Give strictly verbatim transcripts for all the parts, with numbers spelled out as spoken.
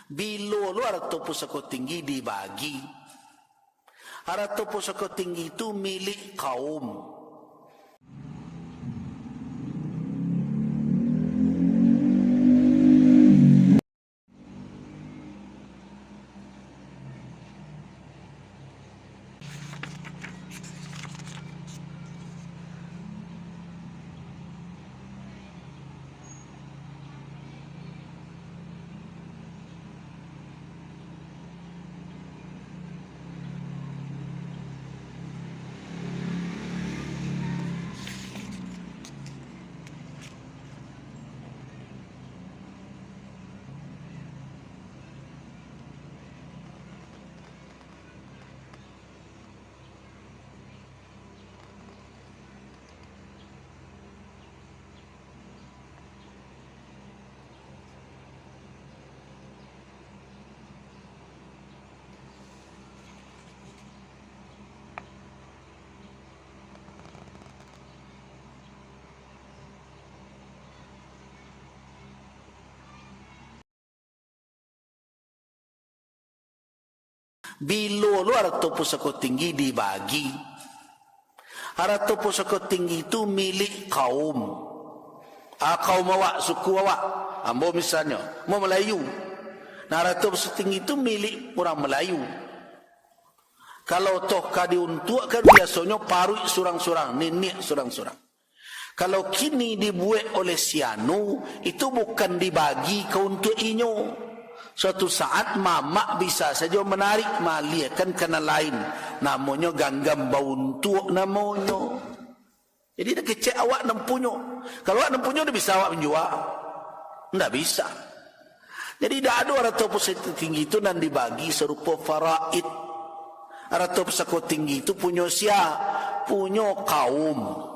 Bilo lo arato pusako tinggi dibagi? Arato pusako tinggi tu milik kaum. Bilo lo arato pusako tinggi dibagi? Arato pusako tinggi tu milik kaum. Ah, kaum awak, suku awak. Ambo misalnyo, mau Melayu. Nah, arato pusako tinggi tu milik urang Melayu. Kalau toh ka diuntuakkan, biasonyo paruik surang-surang, niniak surang-surang. Kalau kini dibuek oleh si anu, itu bukan dibagi ka untuak inyo. Suatu saat mamak bisa sajo manarik, maaliahkan ka nan lain. Namonyo ganggam bauntuak namonyo. Jadi, dah kecek awak nan punyo. Kalau awak nan punyo, dah bisa awak manjua? Ndak bisa. Jadi, ndak ado arato pusako tinggi tu nan dibagi sarupo faraid. Arato pusako tinggi tu punyo sia? Punyo kaum.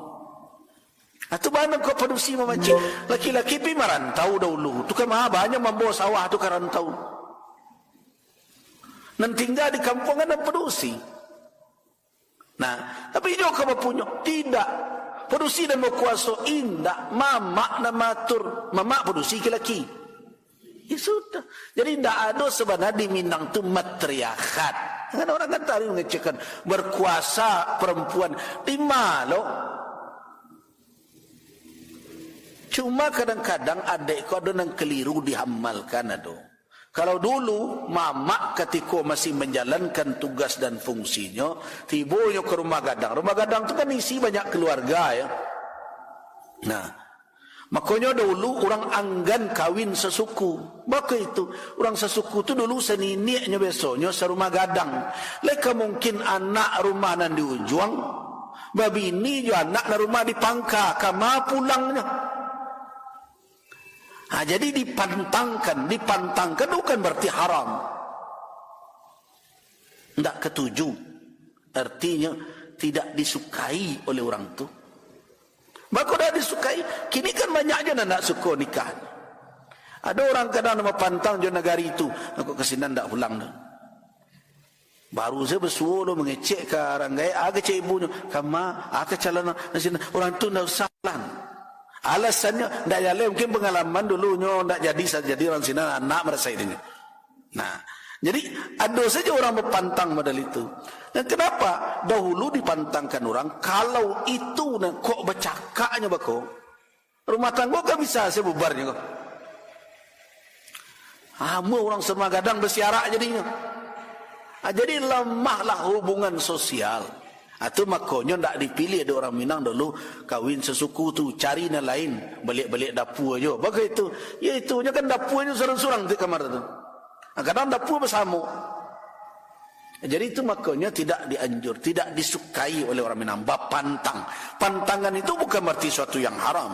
Ah, tu bana kok padusi mamancing. Laki-laki pi marantau dahulu. Tu kan mah banyak mambawa sawah tu ka rantau. Nan tingga di kampuang kan nan padusi. Nah, tapi inyo ka bapunyo, tidak. Padusi nan bakuaso, indak. Mamak nan maatur. Mamak padusi laki-laki. Ya sudah. Jadi, ndak ado sabananyo di Minang tu matriarkat. Kan orang kan tadi mangecekkan, berkuasa perempuan. Di ma lo? Cuma kadang-kadang adaik ko ado nan keliru diamalkan ado. Kalau dulu, mamak katiko masih manjalankan tugas dan fungsinyo, tibonyo ka rumah gadang. Rumah gadang tu kan isi banyak keluarga, ya. Nah, makonyo dahulu urang anggan kawin sasuku. Bako itu, urang sasuku tu dulu saniniaknyo biasonyo sarumah gadang. Lai ka mungkin anak rumah nan di ujuang babini jo anak nan rumah di pangka, ka ma pulangnyo? Ha, jadi dipantangkan, dipantangkan bukan berarti haram. Ndak katuju. Artinyo, tidak disukai oleh urang tu. Bako dak disukai? Kini kan banyak jo nan ndak suko nikah. Ado urang kadang nan bapantang jo nagari tu, "Kok ka sinan ndak pulang tu." Baru sajo basuo lo mangecek ka urang gaek, ah, kecek ibunyo, "Ka ma, ah, ka calon nan sinan." Urang tu ndak usah pulang. Alasannyo ndak jaleh, mungkin pangalaman dulunyo ndak jadi, sa-, jadi urang sinan, anak marasai dinyo. Nah, jadi ado sajo urang bapantang model itu. Dan kenapa dahulu dipantangkan urang, kalau itu nah, kok bacakaknyo bako, rumah tanggo kan bisa sabubarnyo ko. Amun urang sarumah gadang basiarak jadinyo. Ah, jadi lamahlah hubungan sosial. Ah, tu makonyo ndak dipilih dek urang Minang dulu kawin sasuku tu, cari nan lain, baliak-baliak dapua jo. Bako itu, ya itunyo kan dapuanyo surang-surang tu kamar tu. Ah, kadang dapua basamo. Jadi itu makonyo tidak dianjur, tidak disukai oleh urang Minang, bapantang. Pantangan itu bukan berarti suatu yang haram.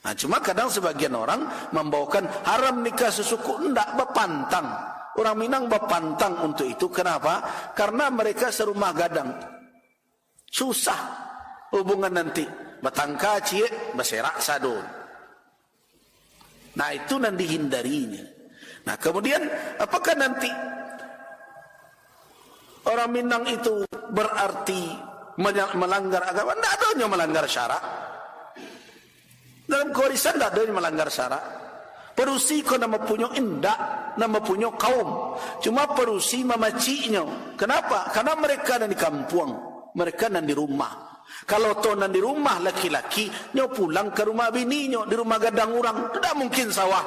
Nah, cuma kadang sebagian orang mambawakan haram nikah sasuku, ndak, bapantang. Urang Minang bapantang untuk itu. Kenapa? Karena mereka sarumah gadang. Susah hubungan nanti. Batangka ciek, baserak sadonyo. Nah, itu nan dihindarinya. Nah, kemudian, apakah nanti orang Minang itu berarti menya-, melanggar agama? Ndak adonyo melanggar syarak. Dalam kewarisan ndak adonyo melanggar syarak. Padusi ko nan mapunyo indak, nan mapunyo kaum. Cuma padusi mamaciknyo. Kenapa? Karena mereka nan di kampuang, mereka nan di rumah. Kalau to nan di rumah laki-laki, nyo pulang ka rumah bininyo, di rumah gadang urang. Ndak mungkin sawah.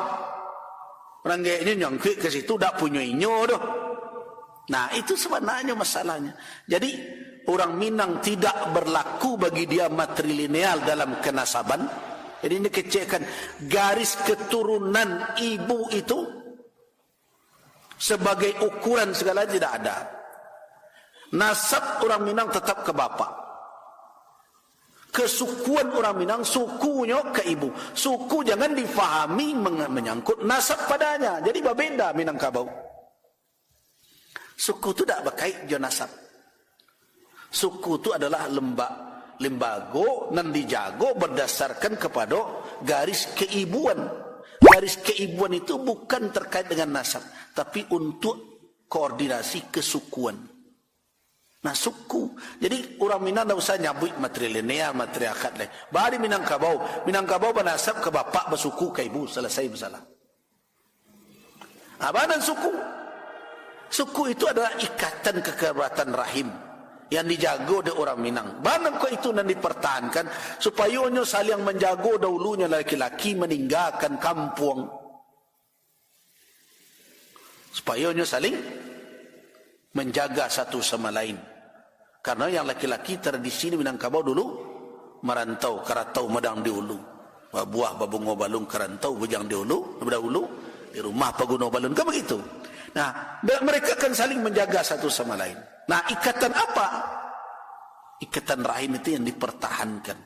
Ranggeknyo nyangkuik ka situ, dak punyo inyo doh. Nah, itu sebenarnya masalahnya. Jadi, orang Minang tidak berlaku bagi dia matrilineal dalam kenasaban. Jadi, ini kecekkan garis keturunan ibu itu sebagai ukuran segala tidak ada. Nasab orang Minang tetap ke bapak. Kesukuan orang Minang, sukunyo ke ibu. Suku jangan difahami meng-, menyangkut nasab padanya. Jadi, babeda Minangkabau. Suku tu dak bakait jo nasab. Suku tu adalah lemba-, lembago nan dijago berdasarkan kepada garis keibuan. Garis keibuan itu bukan terkait dengan nasab, tapi untuk koordinasi kesukuan. Nah, suku. Jadi, urang Minang ndak usah nyabuik matrilineal, matriarkat lai. Baa di Minangkabau? Minangkabau banasab ka bapak, basuku ka ibu, salasai masalah. Apa nan suku? Suku itu adalah ikatan kekerabatan rahim yang dijago dek urang Minang. Bana kok itu nan dipertahankan, supayonyo saling manjago, dahulunyo laki-laki maninggakan kampuang. Supayonyo saling manjaga satu sama lain. Karena yang laki-laki tradisi di Minangkabau dulu marantau, karatau madang di ulu. Babuah babungo balun karantau bujang di ulu, badahulu, di rumah paguno balun. Kan begitu. Nah, be-, mereka akan saling menjaga satu sama lain. Nah, ikatan apa? Ikatan rahim itu yang dipertahankan.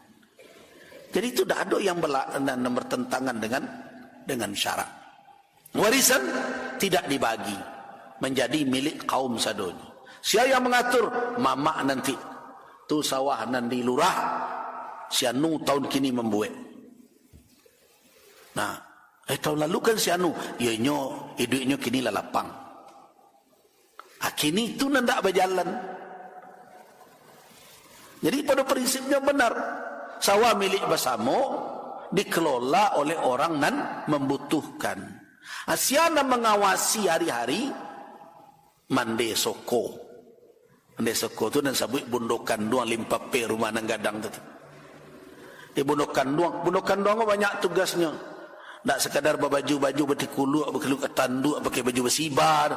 Jadi itu dak ado yang bela-, nan, nan bertentangan dengan, dengan syarak. Warisan tidak dibagi, menjadi milik kaum sadonyo. Sia yang mengatur? Mamak nanti. Tu sawah nan di lurah, si anu tahun kini mambuek. Nah, eh, tahun lalu kan si anu, yo inyo iduiknyo kini lah lapang. Ah, kini tu nan dak bajalan. Jadi, pada prinsipnya benar. Sawah milik basamo, dikelola oleh orang nan mambutuhkan. Ah, sia nan mangawasi hari-hari, mande soko. Mande soko tu nan sabuik bundo kanduang limpape rumah nan gadang tu. Di bundo kanduang, bundo kanduang ko banyak tugasnyo. Ndak sekadar babaju-baju batikuluak, batikuluak tanduak, pakai baju basibar.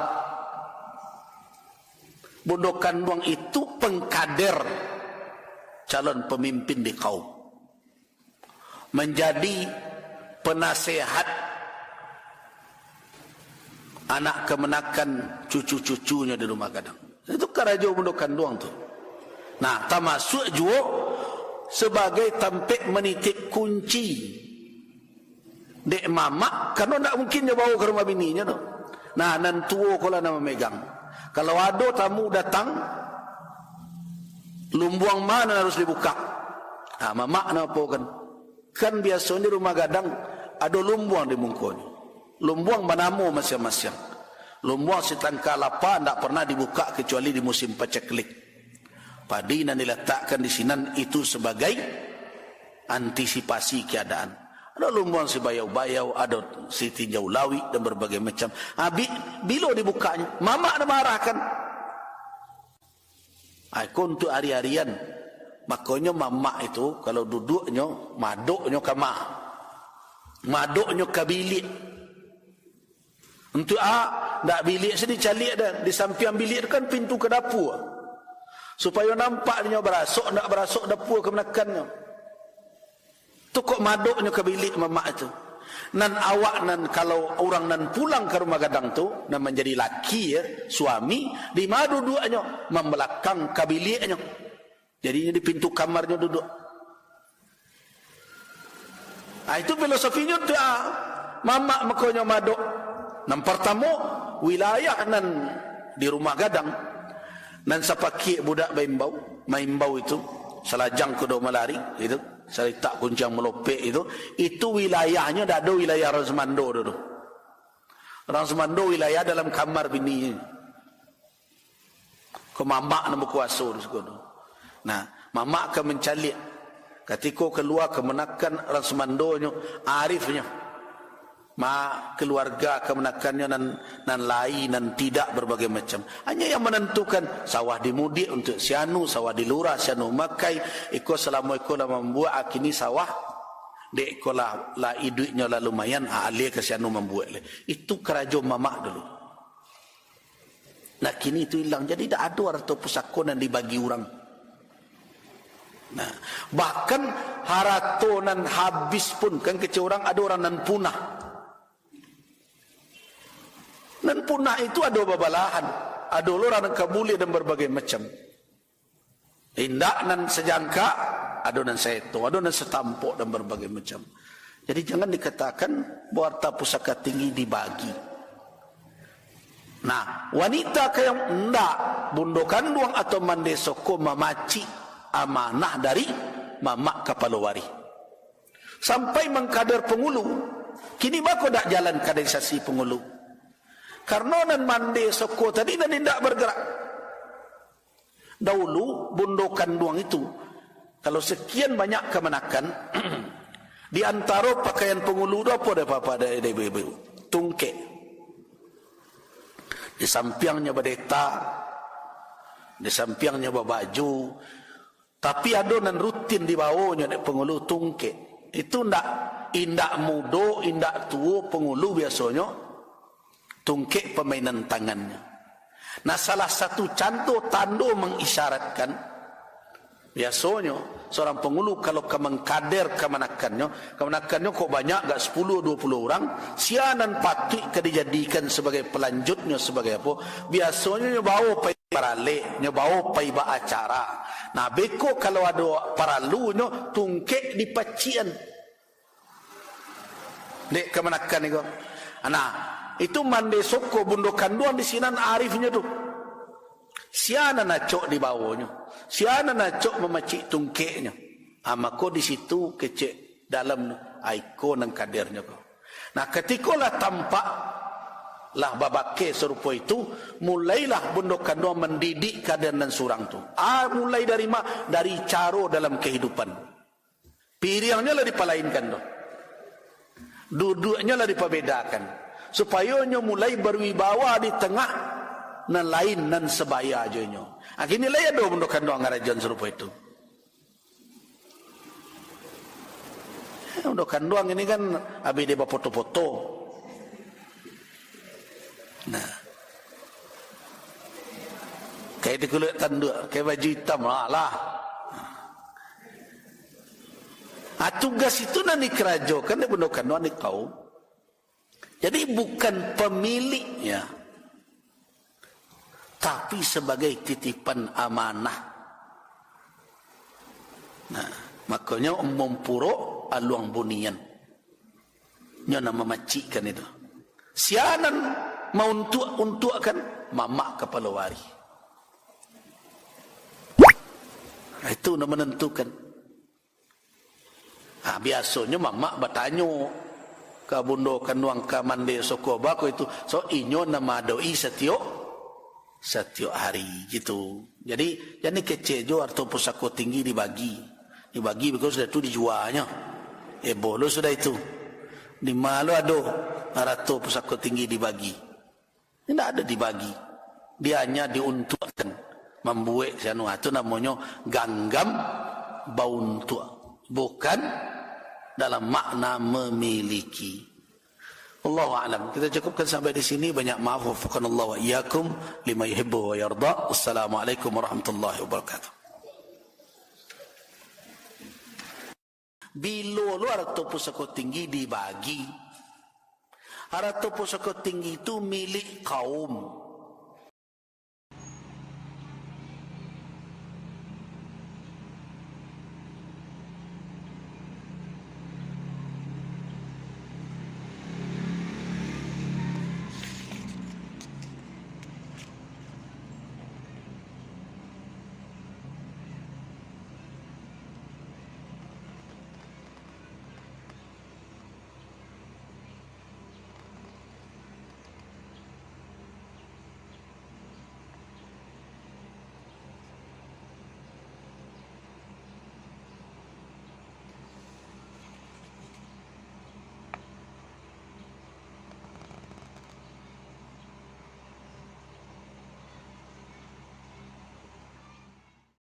Bundo kanduang itu pengkader calon pemimpin di kaum. Menjadi penasehat anak kamanakan, cucu-cucunyo di rumah gadang. Itu karajo bundo kanduang tu. Nah, tamasuak juo sabagai tampek manitip kunci dek mamak, karano ndak mungkin nyo bawo ka rumah bininyo tu. Nah, nan tuo ko lah nan mamegang. Kalau ado tamu datang, lumbuang ma nan harus dibukak? Ah, mamak nan apokan. Kan biasonyo di rumah gadang ado lumbuang di mukonyo. Lumbuang banamo masiang-masiang. Lumbuang sitangka lapa ndak pernah dibukak kecuali di musim paceklik. Padi nan dilatakkan di sinan itu sebagai antisipasi keadaan. Ado lumbuang sibayau-bayau, ado sitinjau lawik, dan berbagai macam. Abih, bilo dibukaknyo, mamak nan maarahkan. Ai, ko untuak ari-arian. Makonyo mamak itu, kalau duduaknyo, madoknyo ka ma? Madoknyo ka biliak. Untuak a, ndak biliak se dicaliak dah. Di sampiang biliak tu kan pintu ka dapua. Supayo nampak dinyo barasok, ndak barasok dapua kamanakannyo. Tu kok madoknyo ka biliak mamak tu. Nan awak nan, kalau urang nan pulang ka rumah gadang tu, nan manjadi laki, ya, suami, di ma duduaknyo? Mambalakang ka biliaknyo. Jadinyo di pintu kamarnyo duduak. Ah, itu filosofinyo tu, ah. Mamak makonyo madok. Nan partamo, wilayah nan di rumah gadang. Nan sapakiak budak baimbau, maimbau itu, salajang kudo malari, itu, salitak kunciang malopek itu, itu wilayahnyo dak ado wilayah urang sumando tu. Urang sumando wilayah dalam kamar bini. Ko mamak nan bakuaso di siko tu. Nah, mamak ka mancaliak. Katiko kalua kamanakan urang sumandonyo, arifnyo. ma, keluarga kamanakannyo nan, nan lai, nan tidak, berbagai macam. Hanya yang menentukan, sawah di mudiak untuak si anu, sawah di lurah si anu makai, iko salamo iko lah mambuek, a kini sawah, dek iko lah, lah iduiknyo lah lumayan, a, alia ka si anu mambuek lai. Itu karajo mamak dulu. Nah, kini tu ilang. Jadi, dak ado harato pusako nan dibagi urang. Nah, bahkan harato nan habis pun, kan kecek urang, ado urang nan punah. Nan punah itu ado babalahan. Ado lo urang nan ka buliah dan berbagai macam. Indak nan sajangkak, ado nan saeto, ado nan satampok, dan berbagai macam. Jadi, jangan dikatakan bahwa harta pusaka tinggi dibagi. Nah, wanita ka yang indak, bundo kanduang atau mandeh soko mamacik amanah dari mamak kapalo warih. Sampai mangkader pangulu, kini bako dak jalan kaderisasi pangulu. Karano nan mandeh soko tadi nan indak bergerak. Daulu, bundo kanduang itu, kalau sekian banyak kamanakan, di antaro pakaian pangulu tu apo dek papa, dek, dek ibu-ibu? Tungkek. Di sampiangnyo badeta, di sampiangnyo babaju, tapi ado nan rutin dibawonyo dek pangulu, tungkek. Itu ndak, indak mudo, indak tuo pangulu biasonyo tungkek pamainan tangannyo. Nah, salah satu cando tando mangisyaratkan, biasonyo surang pangulu kalau ka mangkader kamanakannyo, kamanakannyo kok banyak, agak sapuluah duo puluah urang, sia nan patuik ka dijadikan sabagai palanjutnyo, sabagai apo? Biasonyo nyo bawo pai baralek, nyo bawo pai baacara. Nah, beko kalau ado paralunyo, tungkek dipacikan. Dek kamanakan iko. Nah, itu mandeh soko bundo kanduang di sinan arifnyo tu. Sia nan acok dibawonyo, sia nan acok mamacik tungkeknyo. Ah, mako di situ kecek dalam tu, ah, iko nan kadernyo ko. Nah, katiko lah tampak, lah babakeh sarupo itu, mulailah bundo kanduang mandidik kader nan surang tu. Ah, mulai dari ma? Dari caro dalam kahidupan. Piriangnyo lah dipalainkan tu. Duduaknyo lah dipabedakan. Supayo nyo mulai berwibawa di tangah nan lain, nan sabaya jo inyo. Ah, kini lai ado bundo kanduang ngarajoan sarupo itu. Eh, bundo kanduang ini kan abih dek bapoto-poto. Nah. Kayak di kulit tanduk, kayak baju hitam lah, lah. Ah, tugas itu nan dikarajokan dek bundo kanduang di kaum. Jadi, bukan pemiliknya, tapi sebagai titipan amanah. Nah, makonyo mumpurok aluang bunian. Nyo nan mamacikkan itu. Sia nan mauntuak-untuakkan, mamak kapalo warih. Nah, itu nan manantukan. Ha, biasonyo mamak batanyo ka bundo kanduang, ka mandeh soko bako itu, so inyo nan maadoki satiok, satiok hari, gitu. Jadi, jan kecek jo harto pusako tinggi dibagi. Dibagi, because sudah tu dijuanyo. Eboh lo sudah itu. Di ma lo ado harato pusako tinggi dibagi? Indak ado dibagi. Dia hanya diuntuakkan, mambuek si anu. Ah, tu namonyo ganggam bauntuak. Bukan dalam makna memiliki. Allahu a'lam. Kita cukupkan sampai di sini. Banyak maaf. Waffaqanallahu wa iyyakum lima yuhibbu wa yarda. Wassalamualaikum warahmatullahi wabarakatuh. Bilo lo harato pusako tinggi dibagi? Harato pusako tinggi tu milik kaum.